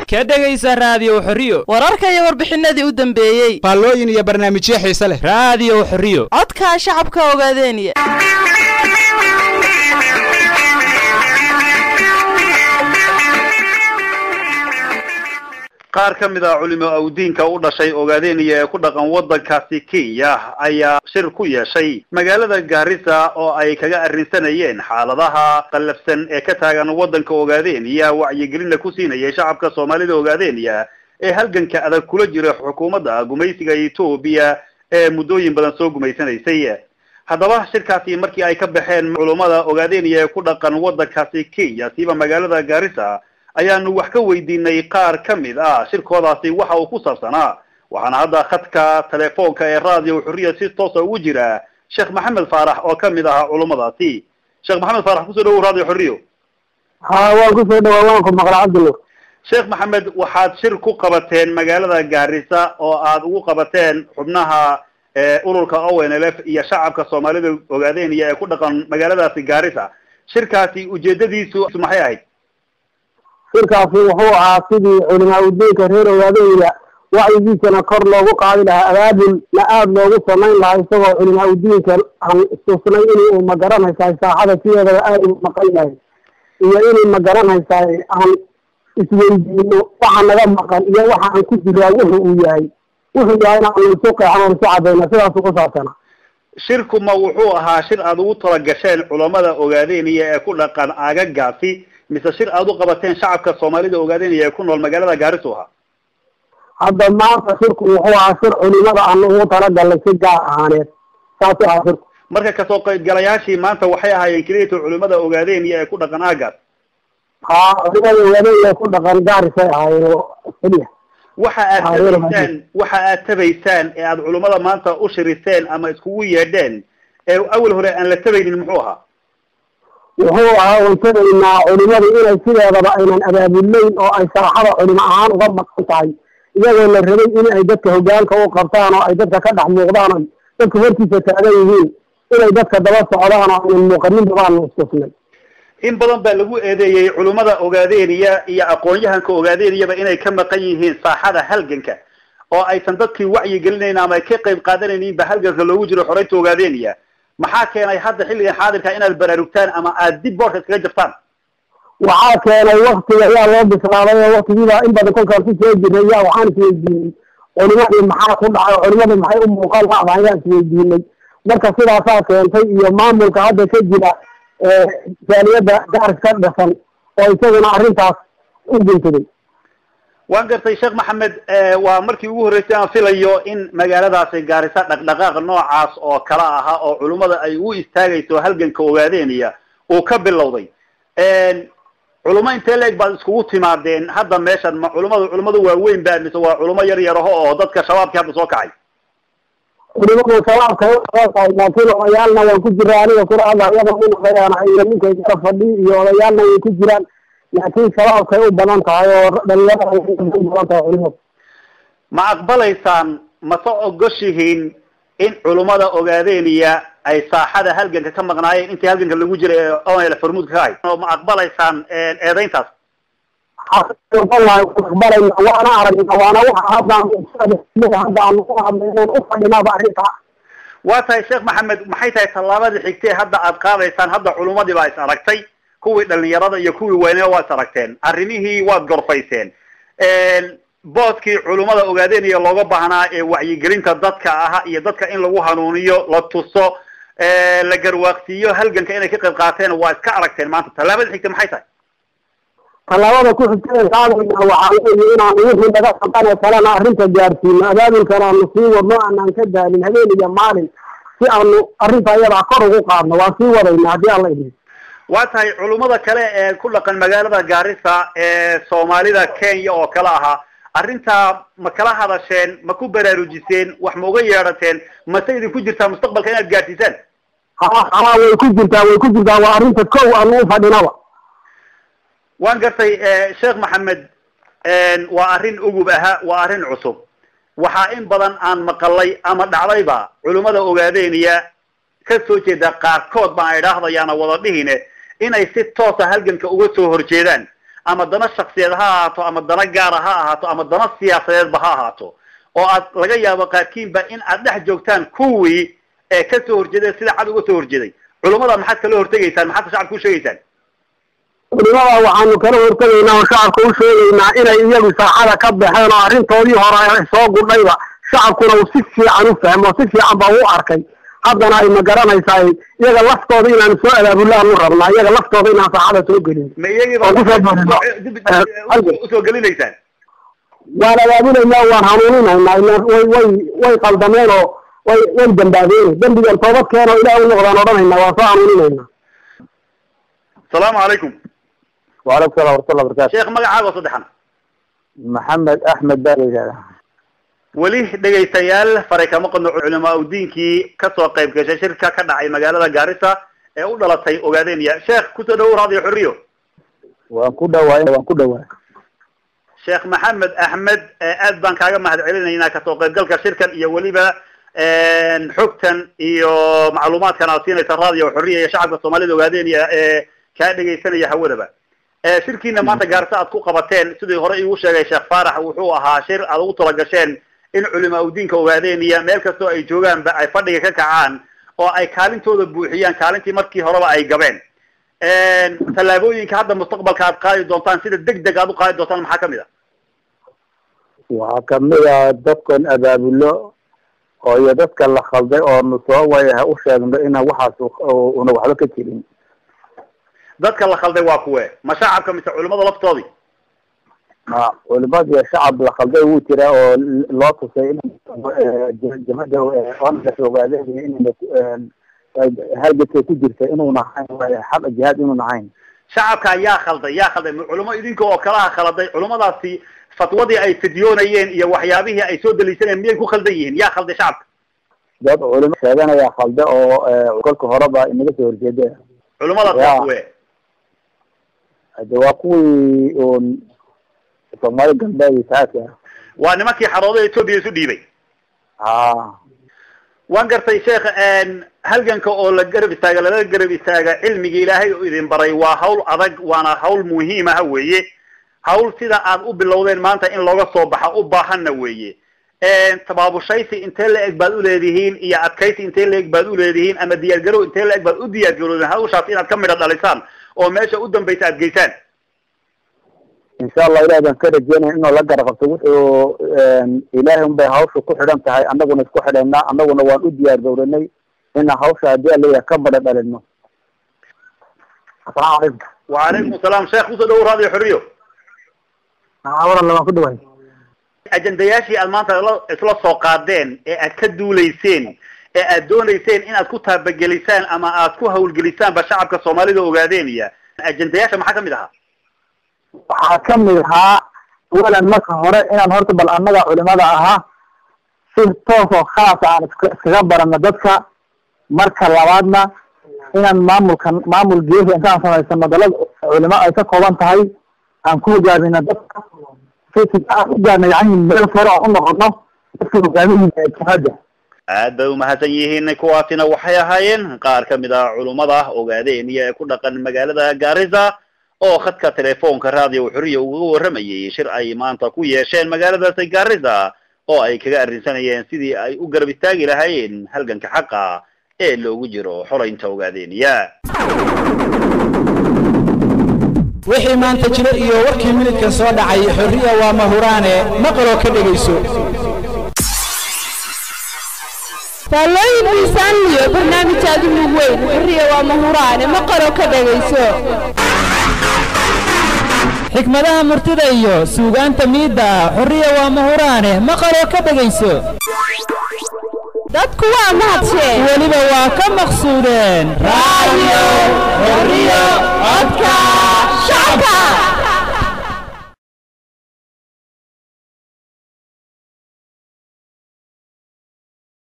Ka dhegaysa Raadiyo Xorriyo wararka iyo warbixinadii u dambeeyey, faallooyin iyo barnaamijyo xiise leh. Raadiyo Xorriyo, codka shacabka Ogaadeeniya. Qaar ka mid ah culimo awdiinka u dhashay Ogaadeniya ee ku dhaqan waddankaasi Kenya ayaa shir ku yeeshay magaalada Gaarisa oo ay kaga arrinsanayeen xaaladaha qallafsan ee ka taagan waddanka Ogaadeniya, wacyigelinna ku siinayay shacabka Soomaalida Ogaadeniya ee halganka adag kula jira xukuumadda gumaysiga Etoobiya ee muddooyin badan soo gumaysanaysay. Haddaba shirkaasi markii ay ka baxeen culummada Ogaadeniya ee ku dhaqan waddankaasi Kenya, siiba magaalada Gaarisa, ayaanu wax ka weydiinay qaar ka mid ah shirkoodaasi waxa uu ku saabsanaa. Waxaana hadda khadka telefoonka ee Raadiyo Xurriya si toosa ugu jira Sheekh Maxamed Faarax oo ka mid ahaa culummadaasi. Sheekh Maxamed Faarax, kusoo dhawow Raadiyo Xurriyo. Ha, waan kusoo dhawaa, waan ku maqla, Cabdillah. Sheekh Maxamed, waxaad shir ku qabateen magaalada Gaarisa oo aad ugu qabateen xubnaha ururka ONLF iyo shacabka Soomaalida Ogaadeniya ee ku dhaqan magaaladaasi Gaarisa. Shirkaasi ujeedadiisu maxay ahayd? Shirkaasi wuxuu ahaa sidii culimaa udiinka reer Ogaadeniya wacyigiisana kor loogu qaadi lahaa, abaabulna aada loogu samayn lahaa, isagoo culimaa udiinka aan istusnay in uu magaranaysaay saaxada sideedaba aada ugu maqan yahay, iyo inay magaranaysaay aan isweydiino waxa naga maqan iyo waxa aan ku jiraa wuxu uu yahay, wuxuu yahayna aanu isu qeexan oon isu cadayna. Sidaasu ku saabsana. Shirku ma wuxuu ahaa shir aada ugu talagasheen culamada Ogaadeniya ee ku dhaqan aagagaasi, mise shir aada u qabateen shacabka Soomaalida Ogaadeniya ee ku nool magaalada Gaarisu ahaa? Hadda maanta shirku wuxuu ahaa shir culimada aanu ugu talagalnay si gaar ahaaneed, saasuu ahaa shirku. Marka kasoo qaybgalayaashii maanta waxay ahaayeen keliyata culimada Ogaadeniya ee ku dhaqan aagaas? Haa, culimada Ogaadeniya ee ku dhaqan Gaarisay ahaayeen oo keliya. Waxa aad tabaysaan, waxa aad tabaysaan ee aada culimada maanta u shiriseen ama iskugu yeedheen ee awal hore aan la tabaynin muxuu ahaa? Wuxuu ahaa oon tabaynaa culimadu inay sideedaba aynan abaabulnayn oo ay saaxada culimo ahaan uga maqan tahay, iyagoo la rabay in ay dadka hogaanka u qabtaan oo ay dadka ka dhex muuqdaan oo dadka hortiisa taagan yihiin, inay dadka daba socdaan oo aynan muuqaninba baanu istusnay. In badan baa lagu eedeeyey culimmada Ogaadeniya iyo aqoon-yahanka Ogaadeeniyaba inay ka maqan yihiin saaxada halganka oo aysan dadkii wacyi gelinayn ama ay ka qayb qaadanayninba halganka loogu jiro xoreynta Ogaadeniya. Maxaa keenay hadda xilligan xaadirka inaad baraarugtaan ama aad dib boorka iskaga jabtaan? Waxaa keenay waktiga ayaa loo bislaaday oo waktigiibaa in badan kolkaan ku soo jirnay yaa waxaan isweydiinay culimadii maxaa ku dhacay, culimadii maxay u muuqan la'dahay ayaan isweydiinay. Marka sidaasaa keentay, iyo maamulka hadda ka jira jaaliyadda Gaaris ka dhisan oo isaguna arrintaas u guntaday. Waan gartay, Sheekh Maxamed. Waa markii ugu horreysay aan filayo in magaaladaasi Gaarisa dhaqdhaqaaq noocaas oo kala ahaa oo culummada ay u istaagayso halganka Ogaadeniya uu ka bilowday. Culummo intee leeg baad iskugu timaadeen hadda meeshan? Ma culimadu waaweyn ba mise waa culummo yar yaraho oo dadka shabaabkii hadda soo kacay? Culimadu shabaabka soo kacay, laakiin odayaalna waan ku jiraa. Aniga kula hadla iyada nin odayaana iyo ninkayga ka fadhi iyo odayaalna way ku jiraan, laakiin shabaabkay u badan tahay oo dhalinyarada way u badan tahay culimadu. Ma aqbalaysaan, mase ogoshihiin in culummada Ogaadeniya ay saaxada halganka ka maqnaayeen intii halganka lagu jiray ee ONL hormuudka ka ahayd? Ma aqbalaysaan eedayntaas? Aqbalayna, waana aragna, waana waxa hadda aanu ku hadlaynoon u fadhinaaba arrintaa. Waa tahay, Sheekh Maxamed. Maxay tahay tallaabadii xigtee hadda aad qaadaysaan? Hadda culummadii baa is aragtay, kuwii dhalinyarada iyo kuwii weynaa waa is aragteen, arrimihii waad gorfayseen, boodkii culummada Ogaadeniya looga baahnaa ee wacyigelinta dadka aha iyo dadka in lagu hanuuniyo, la tuso, la garwaaqsiiyo halganka inay ka qayb qaateen waa iska aragteen. Maanta tallaabada xigta maxay tahay? Tallaabada ku xigtada qaadayna waxaa weeye inaanu wixii naga maqan kalena arrinta gaarsiino, abaabulkana aanu sii wadno, aanaan ka daalin habeen iyo maalin, si aanu arrinta iyadaa kor ugu qaadno. Waan sii wadayna haddii Alla idin. Waa tahay. Culummada kale ee ku dhaqan magaalada Gaarisa ee Soomaalida Kenya oo kale ahaa, arrintaa ma kala hadasheen? Ma ku baraarujiseen? Wax ma uga yeedhateen? Mase idinku jirtaa mustaqbalka inaad gaadhsiisaan? Ha ha, way ku jirtaa, way ku jirtaa. Waa arrinta kow aanu u fadhinaba. Waan gartay, Sheekh Maxamed. Waa arrin ugub aha, waa arrin cusub. Waxaa in badan aan maqalay ama dhacdayba culimmada Ogaadeeniya ka soo jeeda qaarkood baan idhaahdayaana wada dhihine inay si toosa halganka uga soo horjeedaan Ama dana shaksiyeed ha ahaato, ama dana gaara ha ahaato, ama dana siyaasadeedba ha ahaato, oo aad laga yaabo qaarkiinba in aad dhex joogtaan kuwii ee ka soo horjeeday sida cad uga soo horjeeday. Culummada maxaad kala hortegaysaan? Maxaad shacabka u sheegaysaan? Culimada waxaanu kala hortegaynaa oo shacabka u sheegaynaa inay iyagu saaxada ka baxeen oo arrintoodii hore soo gudhayba shacabkuna uu si fiican u fahmo, si fiican baa u arkay. Haddana ay ma garanaysaa iyaga laftooda inaanu soo abaabulaanu rabnaa, iyaga laftooda inaan saaxada soo gelin. Ma iyagiiba oo kusoo borino usoo gelinaysaan? Waan abaabulaynaa, waan hanuuninaynaa. Way way way qaldameen oo way way dambaabeen, dembigan toobad keenoo Ilaah u noqdaan odhanaynaa, waan soo hanuuninaynaa. Asalaamu calaykum. Wacalaykum salam warahmatullah barakatu. Sheekh, magacaaga saddexan? Maxamed Axmed baa la yidhahdaa. Weli dhegaystayaal, faray kama qadno culamaa udiinkii kasoo qayb gashay shirka ka dhacay magaalada Gaarisa ee u dhalatay Ogaadenya. Sheekh, kusoo dhawow Raadiyo Xuriyo. Waan ku dhawaay, waan ku dhawaay. Sheekh Maxamed Axmed, aad baan kaaga mahad celinaynaa kasoo qaybgalka shirkan iyo weliba xogtan iyo macluumaadkan aad siinaysa Raadiyo Xuriya iyo shacabka Soomaalida Ogaadenya ee kaa dhegaysanaya hawadaba. Shirkiina maanta Gaarisa aad ku qabateen, sidii hore iigu sheegay Sheekh Faarax, wuxuu ahaa shir aad ugu talagasheen in culimaa udiinka Ogaadeenaya meel kastoo ay joogaanba ay fadhiga ka kacaan oo ay kaalintooda buuxiyaan, kaalintii markii horeba ay gabeen. Tallaabooyinka hadda mustaqbalka aad qaadi doontaan, sida deg deg aad u qaadi doontaan, maxaa kamid ah? Waxaa kamid ah dadkan abaabulo oo iyo dadka la khalday oonu soo wayaha u sheegno inaan waxaas una waxba ka jirin. Dadka la khalday waa kuwe? Ma shacabka mise culimada laftoodii? Ma culimada iyo shacab la khalday wuu jiraa oo loo tusay in jabhada ogaadeen inayna halgadkay ku jirta inuuna ahayn xaq jihaad, inuuna ahayn. Shacabka yaa khalday? Yaa khalday? Ma culimo idinka oo kalaha khaladay? Culimadaasi fatwadii ay fidyoonayeen iyo waxyaabihii ay soo daliishanayeen miyay ku khaldan yihiin? Yaa khalday shacabka? Dad culimo sheeganayaa khalda oo kolka horeba inaga soo horjeeda. Culimadaas waa kuwe? Hade waa kuwii un Soomaali Galbeed iyo saadka ah. Waa nimankii xarooday Etoobiya isu dhiibay. Ha, waan gartay. Sheekh, halganka oo la garab istaaga, lala garab istaaga cilmigii Ilaahay oo idin baray waa hawl adag, waana hawl muhiimaha weeye. Hawl sida aad u bilowdeen maanta in looga soo baxa u baahanna weeye. Tabaabushaysi intee la eg baad uleedihiin iyo adkaysi intee la eg baad uleedihiin, ama diyaargarow intee la eg baad u diyaargarowdeen hawshaas inaad ka midho dhalisaan oo meesha u dambaysa aad geysaan? Insha Allah Ilahi baan ka rajeynaya inuu la garab qabto. Wuxuu Ilaahay un bay hawsha ku xidhan tahay, annaguna isku xidhaynaa, annaguna waan u diyaar gowranay inaan hawsha haddii ala ka badha dhalino. Asalaamu calaykum. Wacalaykum asalaam. Sheekh, kusoo dhawow Raadiyo Xuriyo. Walalla waan ku dhawaay. Ajendayaashii aad maanta isla soo qaadeen ee aad ka duulayseen ee aad doonayseen inaad ku taabagelisaan ama aad ku hawlgelisaanba shacabka Soomaalida Ogaadeenaya, ajendayaasha maxaa kamid ahaa? Waxaa kamid ahaa awalan marka hore inaan horta bal annaga culimada ahaa si toos oo khaasa aan iskaga barano dadka. Marka labaadna inaan maamulkan maamul geesi intaan samaysano, dalad culimo ay ka kooban tahay aan ku hogaamino dadka, si aan u gaarno, yani meel sare oo u noqono dadka hogaamihiisa jihada. Aad bay umahadsan yihiin. Kuwaasina waxay ahaayeen qaar kamid ah culummada Ogaadeniya ee ku dhaqan magaalada Gaarisa oo khadka telefoonka Raadiyo Xuriya ugaga warramayay shir ay maanta ku yeesheen magaaladaasi Gaarisa oo ay kaga arrinsanayeen sidii ay u garab istaagi lahaayeen halganka xaqa ee loogu jiro xoraynta Ogaadeniya. Wixii maanta jira iyo warkii minidkan soo dhacay, Xorriya waa mahuraane, maqaloo ka dhegayso. Faallooyin miisaan iyo barnaamij aad u mug weyn, Xurriya waa mahuraane, maqaloo ka dhegayso. Xikmadaha murtida iyo suugaanta miidda ah, Xurriya waa mahuraane, maqaloo ka dhegayso. Dadku waa mahadsheen, weliba waa ka maqsuudeen. Raadiyo